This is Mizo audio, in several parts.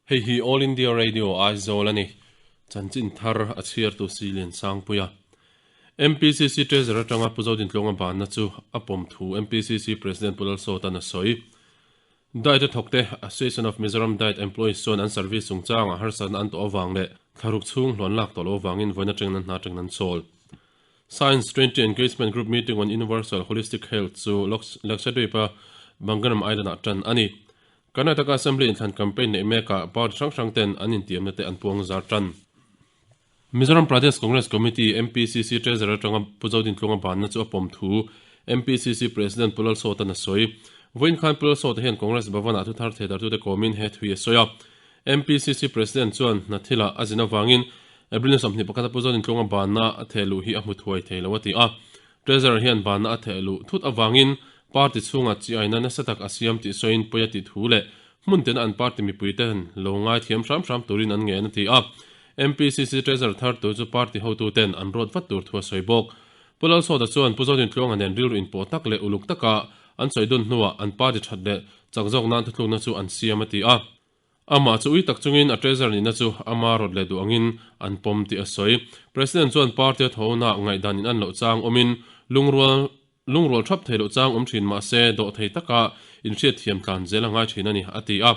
Hei hi All India Radio Aizawl a ni. Chanchin thar a chhiartu Silian Sangpuia. MPCC Treasurer atanga Pu Zodintluanga banna chu a pawm thu MPCC President Pu Lalsawta'n a sawi. Diet a thawkte Association of Mizoram Diet Employees chuan an service chungchangah harsatna an tawh avang leh thlaruk chhung hluan lak tawh loh avangin vawiin atangin an hna atangin an chawl. Science 20 Engagement Group Meeting on Universal Holistic Health chu Lakshadweep-a Bangaram Island-ah tan a ni. Karnataka Assembly inthlan campaign neih mekah party hrang hrang ten an intiamna te an puang zar tan. Mizoram Pradesh Congress Committee, MPCC, Treasurer atanga Pu Zodintlunga banna chu a pawm thu MPCC President Pu Lalsawta'n a sawi. Vawiin khan Pu Lalsawta hian Congress Bhavan-ah thuthar theidartute kawmin he thui a sawi a. MPCC President chuan hna thilah a zin avangin April ni 21 a Pu Zodintlunga banna a theh luh hi a hmu thuai thei lo a ti a. Treasurer hian banna a theh luh thut avangin party chhungah chi aina nasa tak a siam tih sawiin pawi a tih thu leh hmun tina an party mipuite'n lo ngaithiam hram hram turin an ngen a ti a. MPCC Treasurer thar tur chu party hotute'n an ruat vat tur thu a sawi bawk. Pu Lalsawta chuan Pu Zodintluanga nen rilru inpawh tak leh uluk taka an sawi dun hnuah an party that leh chak zawk nan thuthlukna chu an siam a ti a. Amah chu ui tak chungin a treasurer nihna chu ama rawt leh duh angin an pawm tih a sawi. President chuan party a thawhna ngaihdan in an loh chang awmin lungrual lungrual thap thei loh chang awm thin mah se dawh thei taka inhriatthiam tlan zel a ngai thin a ni, a ti a.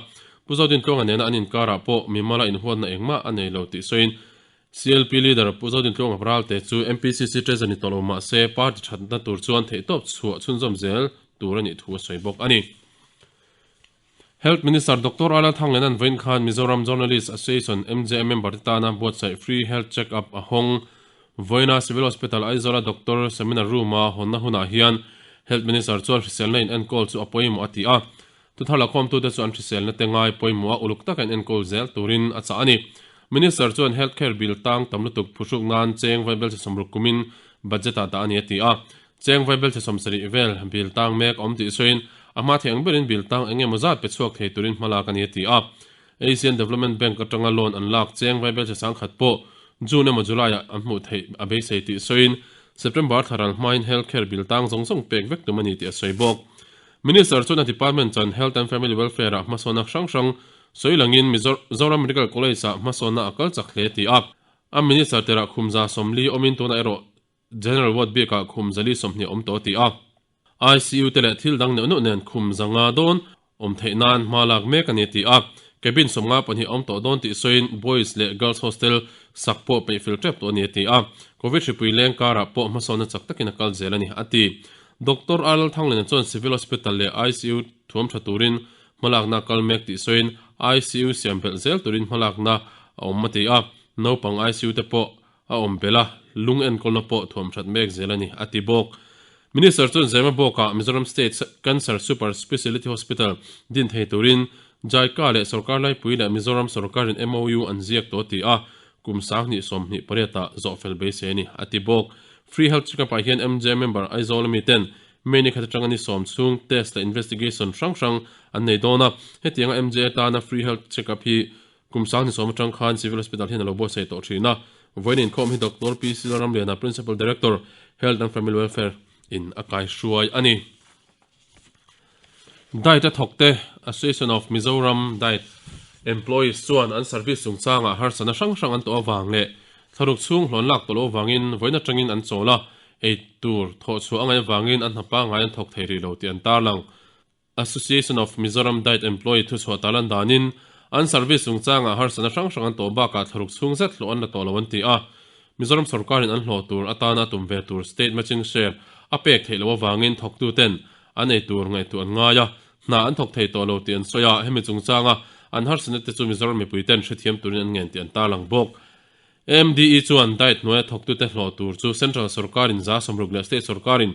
Pu Zodintluanga nena an inkarah pawh mimala inhuatna engmah a nei lo tih sawiin CLP leader Pu Zodintluanga Ralte chu MPCC treasurer ni tawh lo mah se party thatna tur chuan theihtawp chhuah chhunzawm zel tur a nih thu a sawi bawk a ni. Health Minister Doctor Ala Thanglena'n vawiin khan Mizoram Journalist Association, MJA, member te tana buatsaih Free Health Check Up a hawng. Vawiina Civil Hospital Aizawla Doctor Seminar Room-a hawnna hunah hian Health Minister chuan hriselna in enkawl chu a pawimawh a ti a. Thuthar lakhawmtute chu an hriselna te ngai pawimawh a uluk taka in enkawl zel turin a chah a ni. Minister chuan Health Care Bill tang tam lutuk phuhruk nan cheng vaibelchhe sawmruk kumin budget-ah dah a ni a ti a. Cheng vaibelchhe 70 vel bill tang mek awm tih sawiin a hma thei ang berin bill tang eng emaw zat pe chhuak thei turin hma lak a ni a ti a. Asian Development Bank atanga loan an lak cheng vaibelchhe 10,000 pawh June emaw July-ah an hmuh theih a beisei tih sawiin September thla ral hmain health care bill tang zawng zawng pek vek tum a ni tih a sawi bawk. Minister chuan a department chuan Health and Family Welfare-ah hmasawnna hrang hrang sawi langin Mizoram Medical College-ah hmasawnna a kal chak hle a ti a. A minister terah khumza 40 awmin tunah erawh General Ward bikah khum zali 20 awm tawh a ti a. ICU te leh thil dang neuh neuh nen khum zanga dawn awm theih nan hma lak mek a ni a ti a. Cabin 52 awm tawh dawn tih sawiin Boys leh Girls Hostel sak pawh peih fel tep tawh a ni a ti a. Covid hripui leng karah pawh hmasawnna chak takin a kal zel a ni a ti. Doctor R Lalthanglena chuan Civil Hospital leh ICU thuam tha turin hmalakna a kal mek tih sawiin ICU siam belh zel turin hmalakna a awm a ti a. Naupang ICU te pawh a awm belh a, lung enkawlna pawh thuam that mek zel a ni, a ti bawk. Minister chuan Zemabawkah Mizoram State Cancer Super Speciality Hospital din thei turin JICA leh Sorkar Laipui leh Mizoram sorkarin MOU an ziak tawh ti a, kum 2028 ah zawhfel beisei a ni, a ti bawk. Free Health Checkup ah hian MJ member Aizawl ami ten May ni khat atanga ni sawm chhung test leh investigation hrang hrang an nei dawn a, hetianga MJ atana Free Health Checkup hi Kum 2010 atang khan Civil Hospital hian a lo buatsaih tawh thin a. Vawiin inkhawm hi Doctor PC Lalramliana, Principal Director, Health and Family Welfare in a kaihruai a ni. Diet a thawkte Association of Mizoram Diet Employees chuan an service chungchangah harsatna hrang hrang an tawh avang leh thlaruk chhung hlawn lak tawh loh avangin vawiin atangin an chawl a, ei tur thawhchhuah a ngaih avangin an hna pangngai an thawk thei rih lo tih an tarlang. Association of Mizoram Diet Employee thuchhuah ta lan danin, an service chungchangah harsatna hrang hrang an tawh bakah thlaruk chhung zet hlawh an la tawh lo an ti a. Mizoram sorkarin an hlawh tur atana tum ve tur state matching share a pek theih loh avangin thawktuten an ei tur ngaihtuah an ngai a, hna an thawk thei tawh lo tih an sawi a, hemi chungchanga an harsatna te chu Mizoram mipuiten hrethiam turin an ngen tih an tarlang bawk. MDE chuan diet hnuaia thawktute hlawh tur chu Central sorkarin 60% leh State sorkarin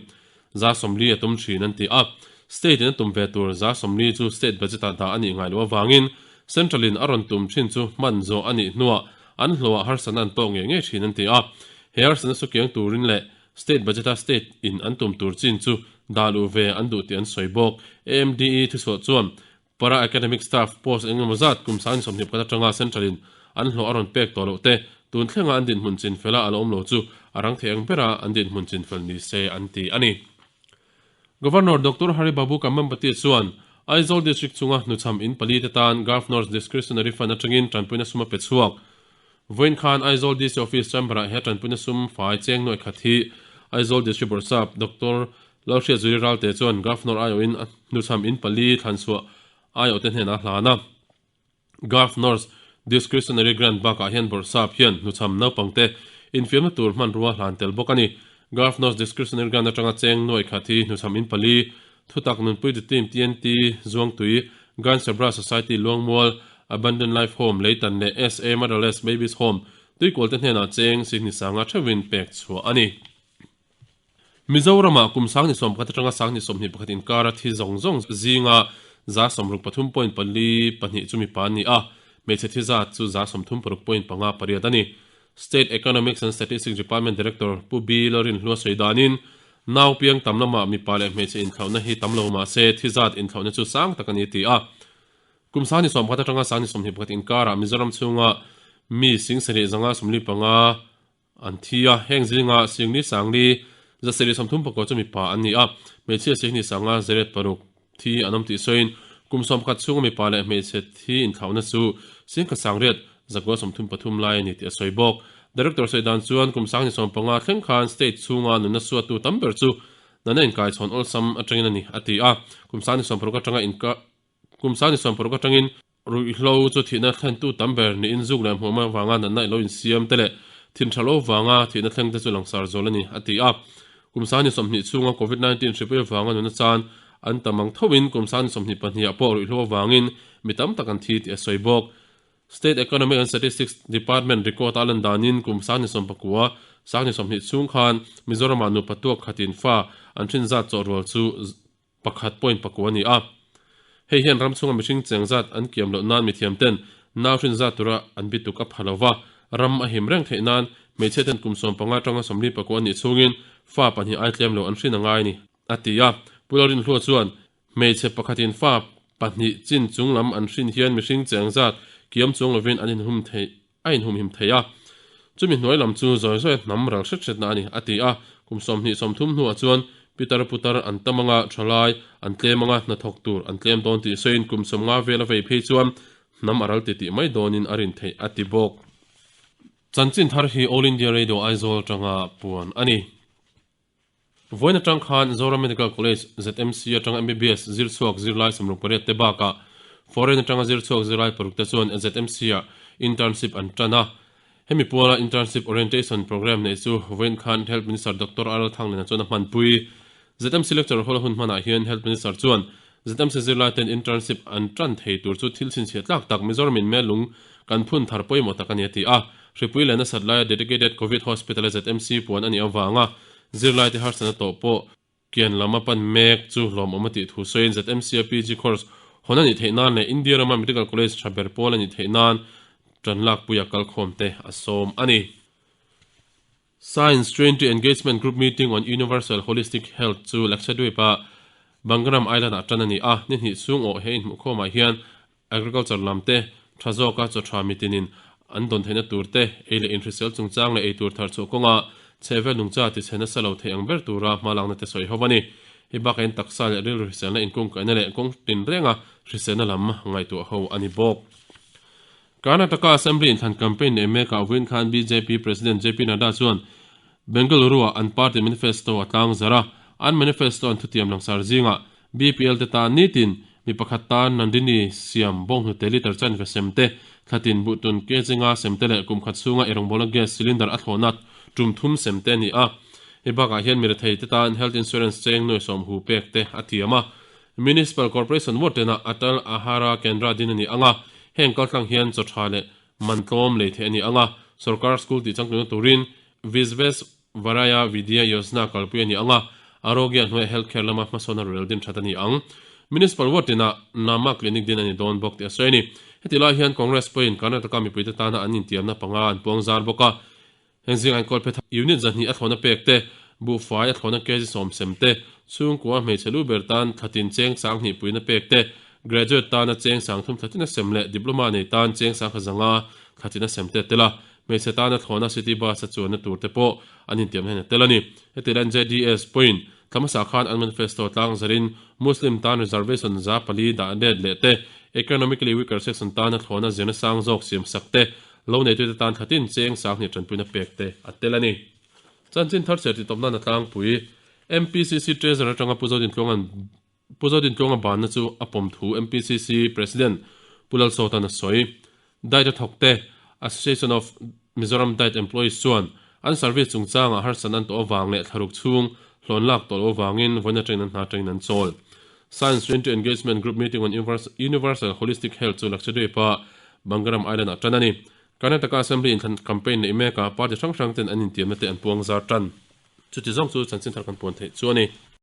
40% a tum thin an ti a. State in a tum ve tur 40% chu State budget ah dah a nih ngai loh avangin Central in a rawn tum thin chu hman zawh a nih hnuah an hlawhah harsatna an tawk ngei ngei thin an ti a. He harsatna chu kiang turin leh State budget a State in an tum tur chin chu dah luh ve an duh tih an sawi bawk. AMDE thuchhuah chuan Para academic staff post eng emaw zat kum 2021 atanga Central in an hlawh a rawn pek tawh loh te, tun thlenga an dinhmun chin fela a la awm lo chu a rang thei ang bera an dinhmun chin fel ni se an ti a ni. Governor Doctor Hari Babu Kambhampati chuan Aizawl District chunga hnuchham in palite tan Governor's Discretionary Fund atangin tanpuina sum a pe chhuak. Vawiin khan Aizawl DC Office Chamber-ah he tanpuina sum fai cheng nuai khat hi Aizawl District Bawrhsap Doctor Lalhriatzuiri Ralte chuan Governor aiawhin a hnuchham in pali thlanchhuah aiawhte hnenah a hlan a. Governor's Discretionary Grant bakah hian Bawrhsap hian hnuchham naupangte infiamna tur hmanrua hlan tel bawk a ni. Governor's Discretionary Grant atanga cheng nuai khat hi hnuchham in pali, Thutak Nunpui The Team TNT, Zuangtui, Gan Sabra Society Luangmual, Abandoned Life Home, Leitan leh SA Motherless Babies Home, Tuikualte hnenah cheng Sihni sanga theuhin pek chhuah a ni. Mizoramah kum 21 atanga 21 inkara thi zawng zawng zinga 63.42 chu mipa an ni a, hmeichhe thi zat chu 36.58 a ni. State Economics and Statistics Department Director Pu B Lalrinhlua sawi danin, nau piang tam lamah mipa leh hmeichhe inthlauhna hi tam lo mah se thi zat inthlauhna chu sang tak a ni ti a. Kum 31 atanga 21 inkarah Mizoram chhunga mi 75,045 An thi a, heng zinga Singli Sangli, Zaseri 34 chu mipa an ni a, hmeichhia Sihni Sanga Zeret paruk thi an awm tih sawiin kum 11 chhunga mipa leh hmeichhe thi inthlauhna chu Singkhat Sangriat Zakua 33 lai a ni tih a sawi bawk. Director sawi dan chuan kum 15 thleng khan state chhunga nunna suattu tam ber chu nana inkaichhawn awlsam atangin a ni a ti a, kum 16 atanga inka kum 16 atangin Ruihhlo chu thihna thlentu tam ber niin zuk leh hmuhma vanga natna ilo insiam te leh thin tha lo vanga thihna thleng te chu langsar zual a ni, a ti a. Kum 20 chhunga Covid 19 hripui avanga nuna chan an tam ang thoin kum 22 ah pawh ruihhlo avangin mi tam tak an thi tih a sawi bawk. State Economic and Statistics Department record a lan danin kum 19, 20 chhung khan Mizoramah nupa tuak khatin fa an hrin zat chawhrual chu pakhat point pakua a ni a. Hei hian ram chhunga mihring cheng zat an kiam loh nan mithiam ten nau hrin zat tura an bi tuk a pha lo va, ram a him reng theih nan hmeichhia ten kum 15 atanga 44 a nih chhungin fa pahnih ai tlem lo an hrin a ngai a ni, a ti a. Pu Lalrinhlua chuan hmeichhe pakhatin fa pahnih chin chung lam an hrin hian mihring cheng zat kiam chuang lovin an inhum theih a inhumhim thei a, chumi hnuai lam chu zawi zawi a hnam ral hret hretna a ni, a ti a. Kum 20, 30 hnuah chuan pitar putar an tam anga thalai an tlem anga hnathawk tur an tlem dawn tih sawiin kum 50 vel a vei phei chuan hnam a ral titih mai dawnin a rin theih, a ti bawk. Chanchin thar hi All India Radio Aizawl atanga puan a ni. Vawiin atang khan Zoram Medical College, ZMC, atanga MBBS zir chhuak zirlai 68 te bakah foreign atanga zir chhuak zirlai paruk te chuan ZMC ah internship an tan a. Hemi puala internship orientation programme neih chu vawiin khan Health Minister Doctor R Lalthanglena chuan a hmanpui. ZMC lecture hall a hun hmanah hian Health Minister chuan ZMC zirlai ten internship an tan thei tur chu thil chhinchhiah tlak tak Mizoram in melung kan phun thar pawimawh tak a ni a ti a. Hripui leh nasat laia dedicated Covid Hospital a ZMC puan a nih avanga zirlai te harsatna tawh pawh kian lam a pan mek chu hlawmawm a tih thu sawiin ZMC a PG course hawn a nih theih nan leh India rama medical college tha ber pawl a nih theih nan tan lakpuia kalkhawm te a sawm a ni. Science Trinity Engagement Group Meeting on Universal Holistic Health chu Lakshadweep-a Bangaram Island-ah tan a ni a, ni hnih chhung awh he inhmuhkhawmah hian agriculture lam te, tha zawka chaw tha mitinin an dawn theihna tur te, ei leh inhrisel chungchang leh eitur thar chhuah kawnga chhehvel nungcha tichhe nasa lo theih ang ber tura hmalakna te sawi ho a ni. Hei bakah hian taksa leh rilru hriselna inkungkaihna leh kawng tinrenga hriselna lam ngaihtuah ho a ni bawk. Karnataka Assembly inthlan campaign nei mekah vawiin khan bjp President JP Nadda chuan Bengaluru-ah an party manifesto a tlang zar a, an manifesto an thutiam langsar zingah BPL te tan nitin mi pakhat tan Nandini siam bawnghnute litre chanve sem te, thlatin buhtun kg nga sem te leh kum khat chhunga eirawngbawlna gas cylinder a thlawhna tum thum sem te a ni a. Hei bakah hian mirethei te tan health insurance cheng nuai sawm hu pek te a tiam a. Municipal Corporation ward tenah Atal Ahara Kendra din a ni ang a, heng kaltlang hian chaw tha leh man tlawm lei theih a ni ang a, sorkar school tih changtlungna turin Visvesvaraya Vidya Yojana kalpui a ni ang a, Arogya hnuaia health care lama hmasawnna rel din that a ni ang. Municipal ward tinah Nama Clinic din a ni dawn bawk tih a sawi a ni. Heti lai hian Congress pawhin Karnataka mipuite tana an intiamna panga an puang zar bawk a, Heng zingah hian kawlphe thar unit zahnih a thlawhna pek te, buhfai a thlawhna kg sawm sem te, chhungkua hmeichhe lu ber tan thlatin cheng sang hnih puina pek te, graduate tana cheng sang thum thlatin a sem leh diploma nei tan cheng sang kha zanga thlatin a sem te a tel a, hmeichhe tana thlawhna city bus a chuanna tur te pawh an intiamna hian a tel a ni. Heti hian JDS pawhin. Thla hmasa khan an manifesto tlang zarin Muslim tan reservation 4% dah let leh te, economically weaker section tana thlawhna zirna sang zawk siam sak te, lo neitute tan thlatin cheng 2000 tanpuina pek te a tel a ni. Chanchin thar chhiar titawp nana tlangpui MPCC Treasurer atanga Pu Zodintluanga'n Pu Zodintluanga banna chu a pawm thu MPCC President Pu Lalsawta'n a sawi. Diet a thawkte Association of Mizoram Diet Employees chuan an service chungchangah harsatna an tawh avang leh thlaruk chhung hlawn lak tawh loh avangin vawiin atangin an hna atangin an chawl. Science Trinity Engagement Group Meeting on Universal Holistic Health chu Lakshadweep-a Bangaram Island-ah tan a ni. Karnataka Assembly inthlan campaign neih mekah party hrang hrang ten an intiamna te an puang zar tan. Chuti zawng chu chanchin thar kan puan theih chu a ni.